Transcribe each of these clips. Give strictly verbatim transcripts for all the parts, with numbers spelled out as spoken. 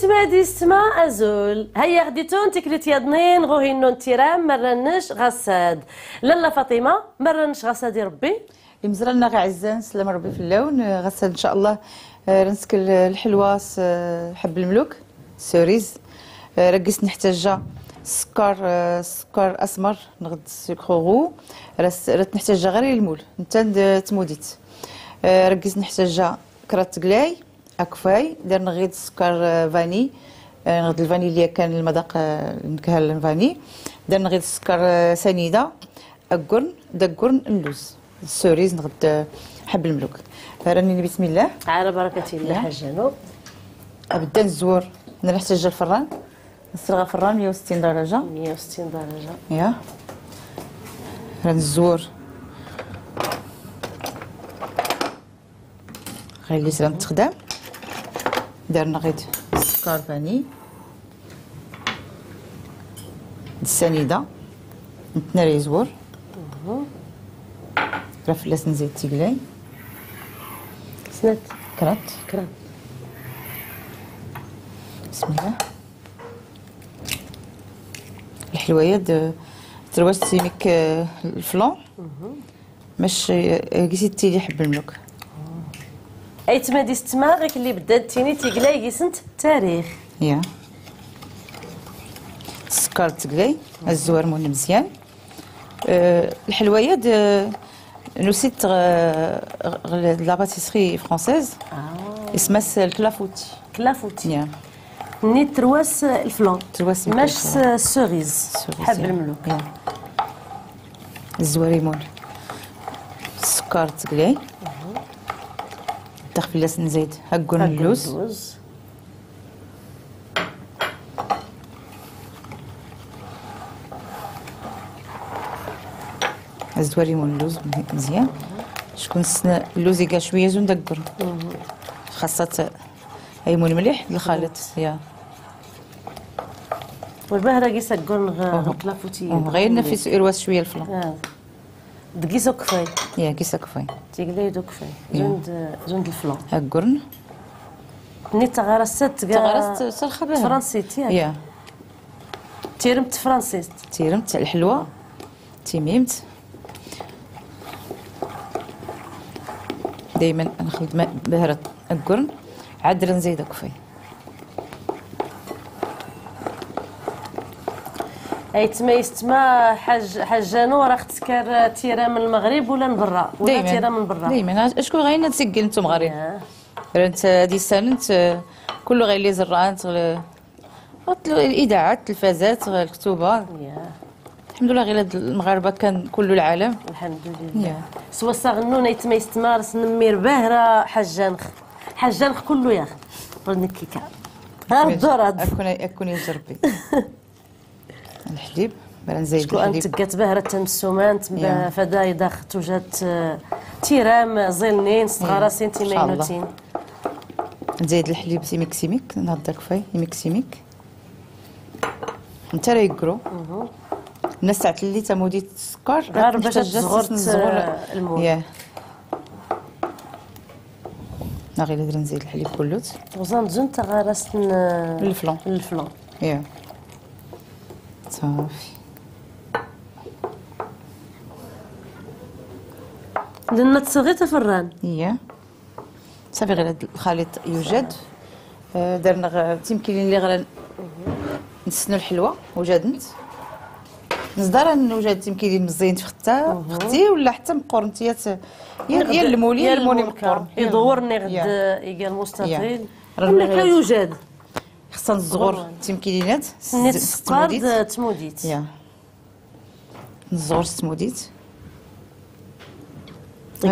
Aytma d istma azul. Hayya ɣ-d-itun tiklit yaḍnin ɣ-uhinnu n tiram, marra-nnec ɣassad. Lalla Faṭima, marra-nnec ɣassad irebbi. Imẓran-nneɣ iɛezzan, slam Rebbi fell-awen. Ɣassad, in ca Llah, eh, ra nskel, eh, lḥelwa s, eh, ḥebb lmluk, cerise. Eh, ra gis-nḥtajja sskkar, eh, sskkar asmar, neɣ d sucre roux. Ra s-, ra t-nḥtajja ɣer ilmul, netta d tmudit. Eh, ra gis-nḥtajja kraḍ teglay, akeffay, darnɣ ɣid sskkar, eh, vanille, eh, neɣ d lvanille yakan lmaḍaq, eh, nnekha n lvanille. Darnɣ ɣid sskkar, eh, sanida, aggurn, d aggurn n luz. Cerise neɣ d, eh, ḥebb lmluk. Ra nini bismillah. Ɛla barakat illah. Ya. Ḥajjanu. Abda nzwur, nrah ḥtajja lfrran. Nsrɣ afrran meyya u settin daraja. Meyya u settin daraja. Ya. Ra nzwur. Ɣilli sra ntxdam. Darnɣ ɣid sskkar vanille. D sanida. Ntna ra izwur. Ra fell-as nzayd tiglay. Snat. Kraḍ. Kraḍ. Bismillah. Lḥelwa-ya d-, trwa s imik, eh, lflan. Mac, eh, gis-it tili ḥebb lmluk. Aytma d istma, ɣikelli bddan ttini tiglay gisent tarix. Ya. Sskkar d teglay, azwar mun mzyan. Eh, lḥelwa-ya d-, nusit ɣ-, ɣ-, la pâtisserie française. Ah. Isem-as lclafoutis. Clafoutis. Ya. Nni trwa s lflan. Trwa s imik lflan. Mac s cerise. Cerise, ḥebb lmluk. Ya. Zzwar imun. Sskkar d teglay. Daxel fell-as nzayd aggurn n luz. Zzwar imun n luz mzyan. Cku nsna luz iga cwiya zun d aggurn. Xaṣṣa-t. Aymun mliḥ, lxaliṭ, ya. Walbahra gis aggurn ɣ-, ɣ-clafoutis. Ɣayr nafis irwas cwiya lflan. Ah. D gis ukeffay. Ya, gis ukeffay. Tiglay d ukeffay. Ya. Zund, zund lflan. Aggurn. Nni taɣarast tga taɣarast s lxabar. Tfransist, ya. Ya. Tiremt tfransist. Tiremt, lḥelwa. Timimt. Dayman nxeddem bahra aggurn, ɛad ra nzayd ukeffay. Aytma yessetma, ḥaj-, ḥajjanu, rax teskar tiram n Lmeɣrib ula n berra? Ula dayman. Tiram n berra. Dayman. Ac-, acku ɣayen ad seggen n Umɣrib. Ya. Rant ad issanent, kullu ɣayen li zerrɛent, ɣ-, Ɣ-, idaɛat, telfazat, ɣ-, lktuba. Ya. Lḥemdullah, ɣilad Lmeɣreb kan kullu lɛalam. Lḥemdullah. Ya. S wass-a ɣennun aytma yessetma, s nemmir bahra ḥajjanx. Ḥajjanx kullu yax. Ur nekki kan. Ɣer ddurad. Akkun, akkun yajj Rebbi. Lḥlib. Bara nzayd lḥlib. Cku ant tggat bahra tamsumant, ya, fada idax tujat, eh, tiram, ẓilnin, s tɣarasin timaynutin. Inchallah. Nzayd lḥlib s imik s imik, nhedder kfay, imik s imik. Netta ra yeggru. Mhm. Nna ssaɛt lli tamudit tsekkar, ɣer bac ad tẓɣert, eh, lmul. Ya. Aɣilad ra nzayd lḥlib kullut. Tuẓan zun taɣarast n, eh, leflan. Leflan. Ya. Ṣafi. Lnna tseɣit afrran. Ya. Ṣafi, ɣilad lxaliṭ yujad. Eh, darnɣ timkilin li ɣran nsnu lḥelwa, ujadnt. Nẓḍar ad nujad timkilin mẓẓiyint fxti, fxti, wala ḥtta mqqurnt, ya, ya lmul, ya lmul imqqurn. Iḍewwer nniɣ-d, ya, iga lmustaṭil. Ya. Am akka yujad. Xṣṣan ẓẓɣur timkilinat, nni s-, tsekkar d tmudit. Ya. Nẓẓɣur s tmudit.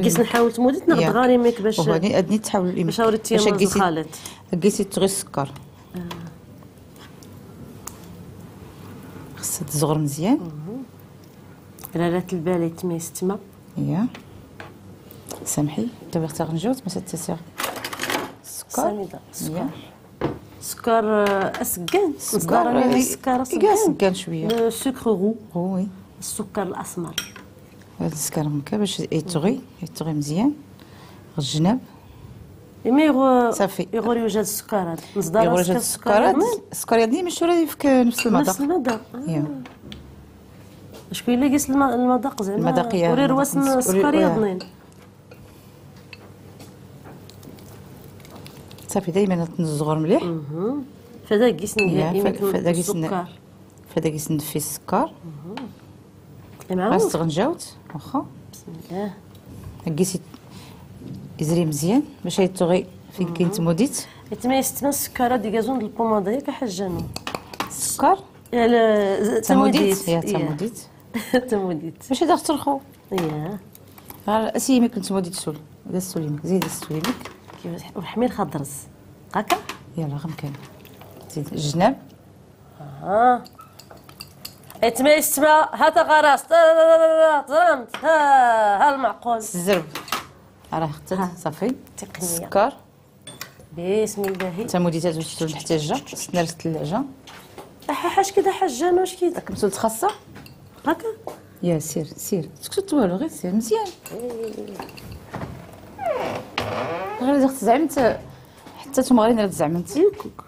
Gis nḥawel tmudit, neɣ dɣa imik bac, uhu, ad nit-, ad nit-tḥawel imik. Bac awrit bac ad gis-it, lxaliṭ. Ad gis-it tɣi ssekkar. Ah. Xṣṣa tẓẓɣur mzyan. Mhm. Rrat lbal aytma yessetma. Ya. Samḥi, tawiɣ taɣenjawt, ma s-ad-tasiɣ ssekkar. Samida, ssekkar. Ya. Ssekkar, eh, aseggan. Ssekkar, eh, ssekkar aseggan. Iga aseggan cwiya. Le sucre roux. Oui. Ssekkar lasmar. Hada ssekkar mekka bac itɣi, itɣi mzyan. Ɣer jnab. إما يغو-، صافي. يغور يوجد السكر هاد. نزدار يغور يوجد السكر السكر هاد. يضنين؟ السكر يضنين، مش ولا يفك نفس المذاق. نفس المذاق. آه. يا. شكون اللي قيس الم-، المذاق زعما؟ المذاق، يا، وري المذاق رواس نس-، وري، السكر يا. يضنين. صافي، دايمًا تنزغر مليح. مهم. فدا قيس يا، نهائي ف-، فدا قيس ن-، السكر. فدا قيس ندفي السكر. مهم. إيه معاود؟ خاص تغنجاوت، واخا. بسم الله. هكي سي يزري مزيان باش يتوغي فين كاين تموديت. يتما يستما السكر هادي كازون د البوماضة ياك حاجة نو. السكر؟ يا لا، ز-، تموديت، تموديت. يا يا. تموديت. تموديت. باش يدخل ترخو. يا. ها، اسي يمكن تموديت سول. هذا السول يمكن. زيد السول يمكن. كيفاش؟ وحمير خضرز. هكا؟ يلا، غمكن. زيد الجناب. ها. اتما يستما، ها تغرس. لا، لا، لا، لا، لا، ظلمت. ها، ها المعقول. الزرب. راه حتى ها. صافي. تقنية. السكر. بسم الله. تا مودي تا زوج تحتاجة. سنرت الثلاجة. احا حاش كده حاجة، واش كده؟ راك مسول تخصصة؟ هكا؟ يا سير، سير. سكتت والو، غير سير. مزيان. غير اذا زعمت، حتى نتوما غير اذا زعمت. يوك، يوك.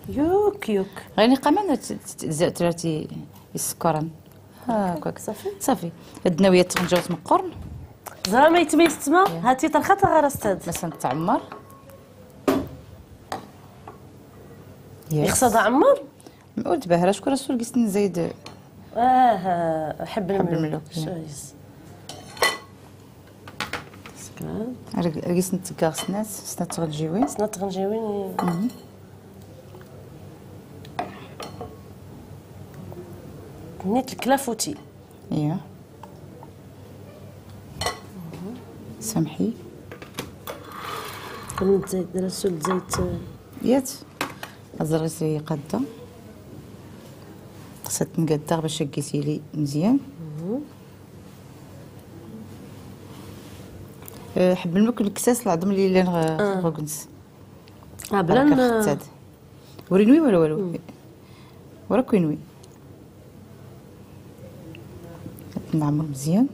يوك، يوك. غير نقا من ت-، ت-، ت-، تراتي السكران. هاكاك. صافي؟ صافي. هاد النوية تغنجاوت مقرن. زعما يتميز تما، يا. هاتي طرخة غرست هاد. مثلًا تعمر. يس. يخصها عمر؟ قلت باه، راه شكون راه السول قيس نزيد. آه، حب حب الملوك. الملوك، يا. شويس. سكران. رق-، رقيس نتقاغ سنات، سنات تغنجيوين. سنات تغنجيوين. مهم. نيت الكلافوتي. ايوا. سمحي. كنت زيت، درت شوية زيت. يات. ازرغي سي قادة. خصها تنقاد باش كيسيلي مزيان. مهم. أه، حب الملك الكساس العظم اللي لين غ-، آه. غوكنس. آه، بلا بركة ن-، ختاد. ورينوي ولا والو؟ مم. ولا كوينوي. نعمر مزيان.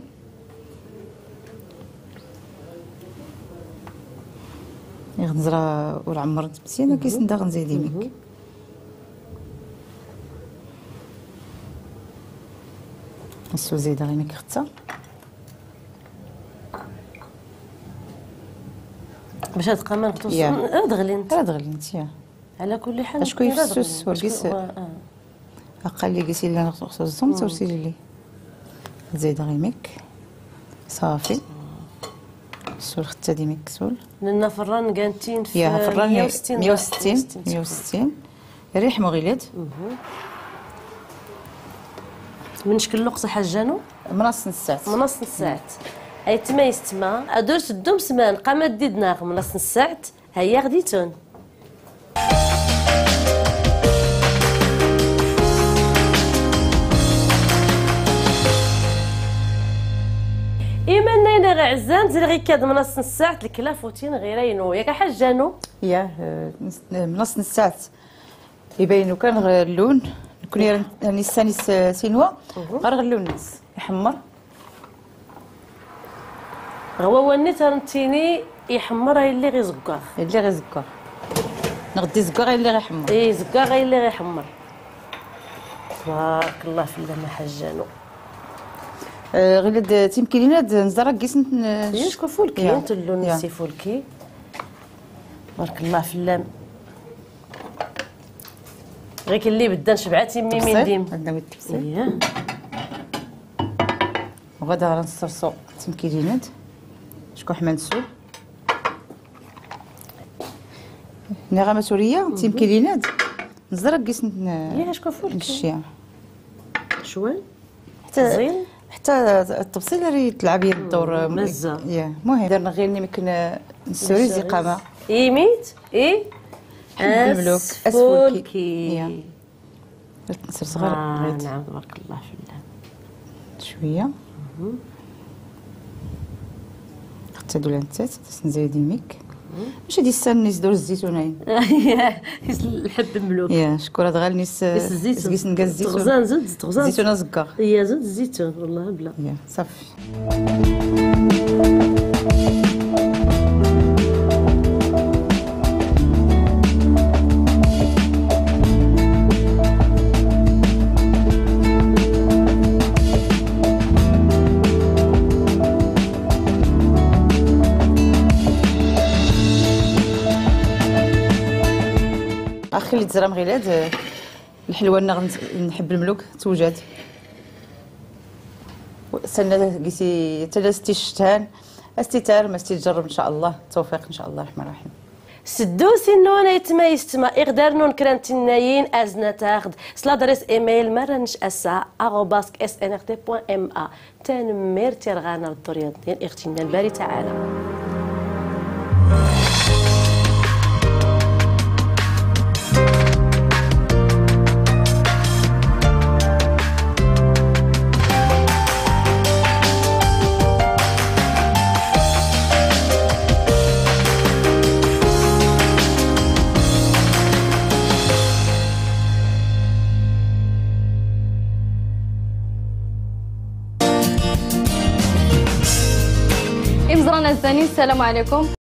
غنزرع ورا عمرت مزيان، مهم. كيسندا غنزيد يميك. مهم. نسو زيد غيميك ختا. باش هاد القمر خصوصاً يا. راه دغلي انت. راه دغلي انت، يا. على كل حال، أشكون يفسس دغلي. ورقيس؟ أشكون، آه، آه. أقل لي قيسي لي أنا خصوصاً، مم. ترسلي لي. زيد غيميك. صافي. سول ختة ديميك سول. لأن فران كانتين في يا، فران مية وستين، مية وستين، مية وستين. مية وستين. ريح مغيلد. مهم. من شكل لقصة حجانو؟ منص نسات. منص نسات. أي تما يستما. أدور سدوم سمان. قام ديدنا منص نسات. هيا غديتون. إيماننا غير عزان، زي غير كاد منص نسات، الكلافوتين غير ينو. ياك حجانو؟ يا، آه، نس-، آه، منص نسات. يبينو كان غير اللون. نكون يا. راني ساني س-، سينوا. مهم. غير اللون نس. يحمر. غوا وني ترنتيني يحمر، هاي اللي غير زكار. اللي غير زكار. نغدي زكار، هاي اللي غير حمر. إيه، زكار، هاي اللي غير حمر. تبارك الله في الله ما حجانو. آه، غير د-، تيمكيلينا د-، نزرق قيس نت-، ن-، يا شكون فولكي؟ يا. انت اللون يا. نسي فولكي. تبارك الله في الله. غير كاين اللي بدان شبعات يمي من تبصيل؟ ديم. عندنا ود تبصيل. إيه. وغادا غنصرصو تيمكيلينات. شكون حمان سول؟ نغمة سورية، تيمكيلينات. نزرق قيس ن-، يا شكون فولكي؟ نشيها. شوال؟ حتى، زين. حتى التبصيل اللي تلعب هي الدور. مزة. يا، المهم، درنا غير يمكن السوري زقامة. إيميت؟ إيه؟ حب الملوك. أسفولكي. أسفولكي. يا. نصير صغار آه، بغيت. نعم، تبارك الله في الله. شوية. مهم. حتى دولا نتات، نزيد يميك. مهم. ماشي دي السن نزدور الزيتونين. الحب الملوك. يا، شكرا دغال نيس، يس الزيتون. نقاز الزيتون. تغزان زد، تغزان. زيتونة زكار. هي زد الزيتون، والله بلا. يا، صافي. خليت زرام غيلاد، آه، الحلوة نغ-، نحب الملوك توجد. سنة قيسي تلا ستي شتان، أستي تار، ما أستي تجرب إن شاء الله. التوفيق إن شاء الله الرحمن الرحيم. Sddu sin-nwen aytma yessetma, iɣder-nwen kra n-tinnayin, aznat-aɣ-d s ladris email marranec assa arobase s n r t point m a. Tanemmirt irɣa n-ɣ-d-turyaḍ-nni iɣ-t-innan bari taɛala. Imẓran azzanin, ssalamu ɛlaykum.